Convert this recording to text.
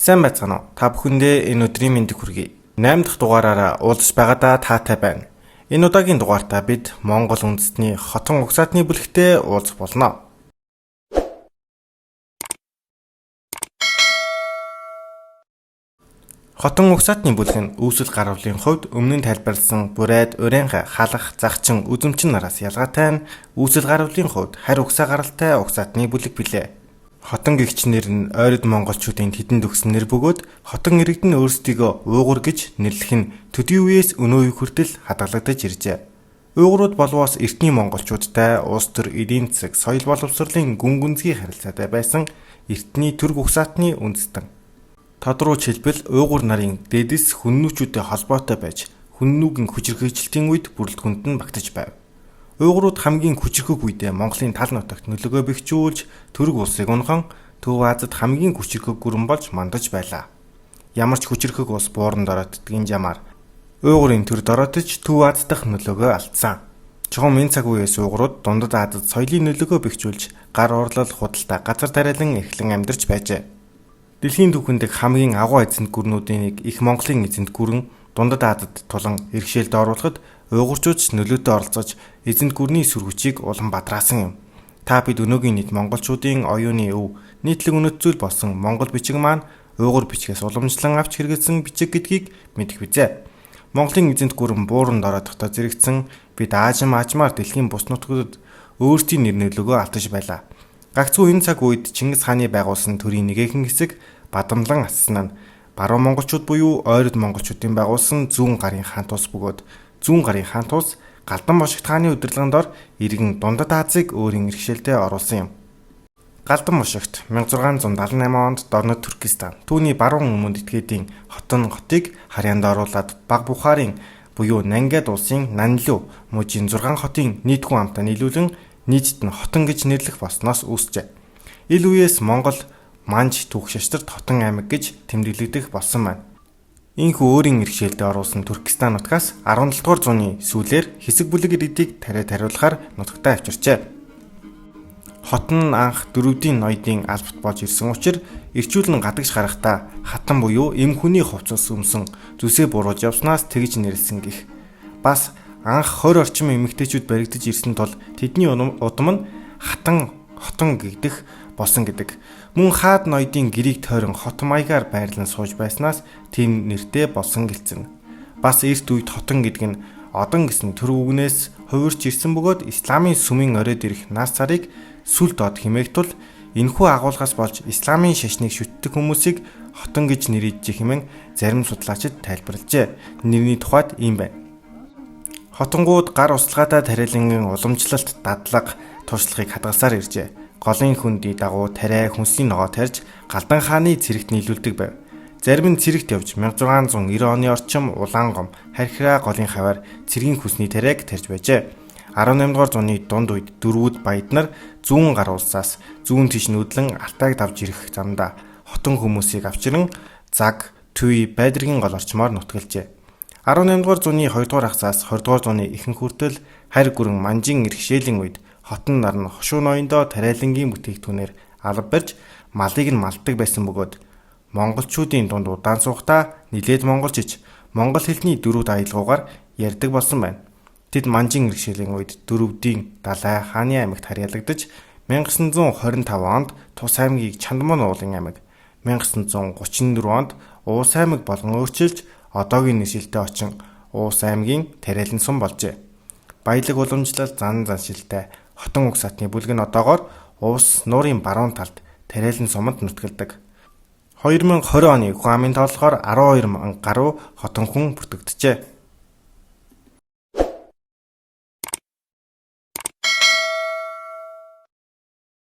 Сайн байцгаана уу? Та бүхэндээ энэ өдрийн мэндийг хүргэе. 8 дахь дугаараараа уулзаж байгаадаа таатай байна. Энэ удаагийн дугаартаа бид Монгол үндэстний хотон угсаатны бүлэгтээ уулзах болно. Хотон угсаатны бүлэг нь үүсэл гарвлын хувьд өмнө нь тайлбарласан бурайд, урянхай, халах, загчин, үзэмчин нараас ялгаатай нь үүсэл гарвлын хувьд харь угсаа гаралтай угсаатны бүлэг билээ. Хотон гэгч нэр нь ойрод монголчуудын тэдэнд өгсөн нэр бөгөөд хотон иргэд нь өөрсдийгөө уугур гэж нэрлэх нь төдий үеэс өнөө үе хүртэл хадгалагдаж иржээ. Уйгурууд болвоос эртний монголчуудтай улс төр, эдийн засаг, соёл боловсролын гүн гүнзгий харилцаатай байсан эртний түрг угсаатны үндэстэн. Тодорхой хэлбэл уйгур нарын дээдэс хүннүүчүүдтэй холбоотой байж хүннүүгийн хүчирхэгжилтийн үед бүрэлдэхүүнд нь багтаж байв. Уйгурууд хамгийн хүчирхэг үедээ Монголын тал нутагт нөлөөгөө бэхжүүлж Түрэг улсыг унхан Төв Азид хамгийн хүчирхэг гүрэн болж мандаж байлаа. Ямар ч хүчирхэг улс бууранд оройтдгийн жамаар Уйгурын төрд оройтож Төв Аз дахь нөлөөгөө алдсан. Чухам энэ цаг үеэс уйгурууд Дундад Азид соёлын нөлөөгөө бэхжүүлж гар уурлал, худалдаа, газар тариалан эрхлэн амьдарч байжээ. Дэлхийн түүхэн дэх хамгийн агуу эзэнт гүрнүүдийн нэг их Монголын эзэнт гүрэн Дундад Азид тулан иргэшээлд оруулахад уйгурчууд ч нөлөөтэй оролцож эзэнт гүрний сүр хүчийг улам бадраасан юм. Та бид өнөөгийн нийт монголчуудын оюуны өв нийтлэг үнэт зүйл болсон монгол бичиг маань уйгур бичгээс уламжлан авч хэрэгэлсэн бичиг гэдгийг мэдэх бизээ. Монголын эзэнт гүрэн бууранд ороодохдоо зэрэгцэн бид аажим аажмаар дэлхийн бус нутгуудад өөрсдийн нэр нөлөөгөө алдаж байлаа. Гагцхүү энэ цаг үед Чингис хааны байгуулсан төрийн нэгэхэн хэсэг бадамлан ассан нь баруун монголчууд буюу ойрод монголчуудын байгуулсан зүүн гарын хаант улс бөгөөд зүүн гарын хаант улс Галдан бошигт хааны удирдлагын дор иргэн Дундад Азийг өөрийн иргэшээлдээ оруулсан юм. Галдан бошигт 1678 онд Дорнод Туркестан түүний баруун өмнөд этгээдийн хотон хотыг харьяанд оруулаад Баг Бухарын буюу Нангад улсын Нанлю мужийн 6 хотын нийт хүн амтаа нийлүүлэн нийтд нь хотон гэж нэрлэх болсноос үүсжээ. Ил үеэс Монгол Манж түүх шаштрт хотон аймаг гэж тэмдэглэгдэх болсон байна. Ийхүү өөрийн иргэшээлдээ оруулсан Туркестан нутгаас 17 дугаар зууны сүүлээр хэсэг бүлэг иргэдийг тариа тариулахаар нутагтаа авчирчээ. Хот нь анх дөрөвдийн ноёдын албат болж ирсэн учир ирчүүлэн гадагш гарахдаа хатан буюу эм хүний хувцас өмсөн зүсээ буруулж явснаас тэгж нэрлсэн гэх. Бас анх 20 орчим эмэгтэйчүүд баригдаж ирсэн тул тэдний удам нь хатан хотон гэгдэх болсон гэдэг. Мөн хаад ноёдын гэрийг тойрон хот маягаар байрлан сууж байснаас тийм нэртэй болсон гэлцэн. Бас эрт үед хотон гэдэг нь одон гэсэн төр үгнээс хувирч ирсэн бөгөөд исламын сүмийн оройд ирэх нас царыг сүл доод хэмээх тул энэхүү агуулгаас болж исламын шашныг шүтдэг хүмүүсийг хотон гэж нэрийджээ хэмээн зарим судлаачид тайлбарлажээ. Нэрний тухайд ийм байна. Хотонгууд гар услагаатай тариалангийн уламжлалт дадлага туршлагыг хадгалсаар иржээ. Голын хөндий дагуу тариа хүнсний ногоо тарьж Галдан хааны цэрэгт нийлүүлдэг байв. Зарим нь цэрэгт явж 1690 оны орчим Улаангом, Хархираа голын хаваар цэргийн хүнсний тариаг тарьж байжээ. 18 дугаар зууны дунд үед дөрвүүд баяд нар зүүн гар улсаас зүүн тийш нүдлэн алтайг давж ирэх замдаа хотон хүмүүсийг авчиран Заг, Түй, Байдргийн гол орчмоор нутгалжээ. 18 дугаар зууны 2 дугаар хагасаас 20 дугаар зууны ихэнх хүртэл харь гүрэн манжин иргэшээлийн үед хотон нар нь хошуу ноёндоо тариалангийн бүтээгдэхүүнээр алба барьж малыг нь малддаг байсан бөгөөд монголчуудын дунд удаан суухдаа нилээд монголжиж монгол хэлний дөрвүүд аялгаугаар ярьдаг болсон байна. Тэд манжин иргэшээлийн үед дөрөвдийн далай хааны аймагт харьяалагдаж 1925 онд Тус аймгийг Чандмон уулын аймаг, 1934 онд Уус аймаг болгон өөрчилж одоогийн нэршилтэй очин Уус аймгийн тариалан сум болжээ. Баялаг уламжлал зан заншилтай хотон угсаатны бүлэг нь одоогоор Увс нуурын баруун талд тариалан суманд нутгалдаг. 2020 оны хүн амын тооллогоор 12 мянга гаруй хотон хүн бүртгэгджээ.